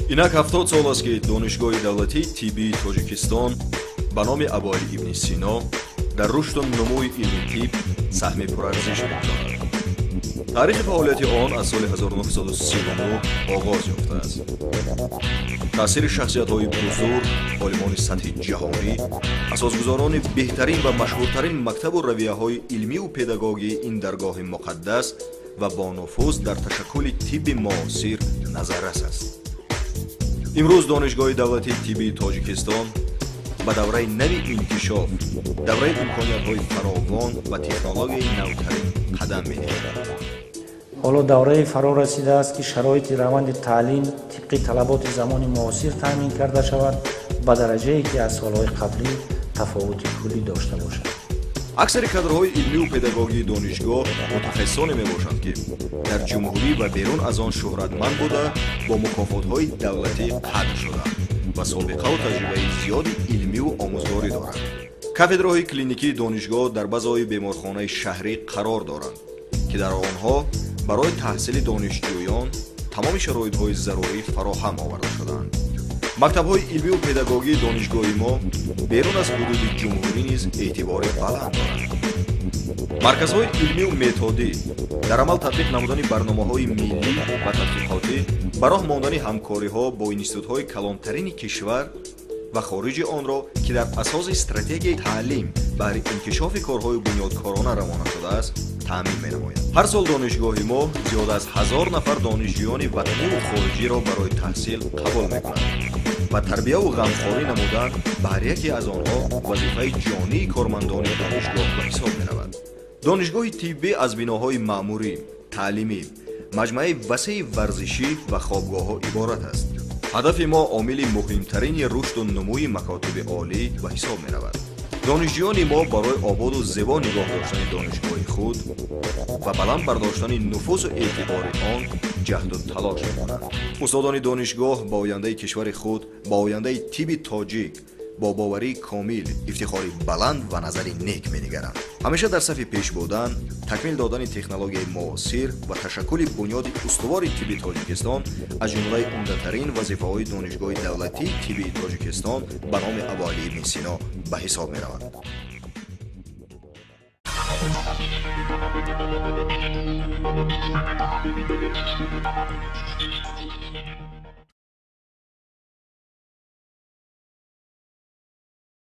Инак 70 сол аст, ки Донишгоҳи давлатии тиббии Тоҷикистон ба номи Абуалӣ ибни Сино дар рушду нумӯи илми тиб саҳми пурарзиш мегузорад. Таърихи фаъолияти он аз соли 1939 оғоз ёфтааст. Таъсири шахсиятҳои бузург, олимони сатҳи ҷаҳонӣ, асосгузорони беҳтарин ва машҳуртарин мактабу равияҳои илмиву педагогии ин даргоҳи муқаддас ва бонуфуз дар ташаккули тибби муосир назаррас аст. Имрӯз Донишгоҳи давлатии тиббии Тоҷикистон ба давраи нави инкишоф, давраи имкониятҳои фаровон ва технологияи навтарин қадам медиҳад. Ҳоло давраи фаро расидааст, ки шароити раванди таълим тибқи талаботи замони муосир таъмин карда шавад, ба дараҷае ки аз солҳои қаблӣ тафовути куллӣ дошта бошад. Аксари кадрҳои илмиву педагогии донишгоҳ мутахассисоне мебошанд, ки дар ҷумҳурӣ ва берун аз он шӯҳратманд буда, бо мукофотҳои давлатӣ қадр шуданд ва собиқаву таҷрибаи зиёди илмиву омӯзгорӣ доранд. Кафедраҳои клиникии донишгоҳ дар базаҳои беморхонаи шаҳрӣ қарор доранд, ки дар онҳо барои таҳсили донишҷӯён тамоми шароитҳои зарурӣ фароҳам оварда шудаанд. Мактабҳои илмиву педагогии донишгоҳи мо берун аз ҳудуди ҷумҳурӣ низ эътибори баланд доранд. Марказҳои илмиву методӣ дар амал татбиқ намудани барномаҳои миллӣ ва тадқиқотӣ, ба роҳ мондани ҳамкориҳо бо институтҳои калонтарини кишвар ва хориҷи онро, ки дар асоси стратегияи таълим баҳри инкишофи корҳои бунёдкорона равона шудааст, таъмин менамояд. Ҳар сол донишгоҳи мо зиёда аз 1000 нафар донишҷӯёни ватаниву хориҷиро барои таҳсил қабул мекунад ва тарбияву ғамхорӣ намудан ба ҳар яке аз онҳо вазифаи ҷонии кормандони донишгоҳ ба ҳисоб меравад. Донишгоҳи тиббӣ аз биноҳои маъмурӣ, таълимӣ, маҷмӯаи васеи варзишӣ ва хобгоҳҳо иборат аст. Ҳадафи мо омили муҳимтарини рушду нумӯи макотиби олӣ ба ҳисоб меравад. Донишҷӯёни мо барои ободу зебо нигоҳ доштани донишгоҳи худ ва баланд бардоштани нуфузу эътибори он ҷаҳду талош мекунанд. Устодони донишгоҳ ба ояндаи кишвари худ, ба ояндаи тибби тоҷик бо боварии комил, ифтихори баланд ва назари нек менигаранд. Ҳамеша дар сафи пеш будан, такмил додани технологияи муосир ва ташаккули бунёди устувори тибби Тоҷикистон аз ҷумлаи умдатарин вазифаҳои Донишгоҳи давлатии тиббии Тоҷикистон ба номи Абуалӣ ибни Сино ба ҳисоб меравад.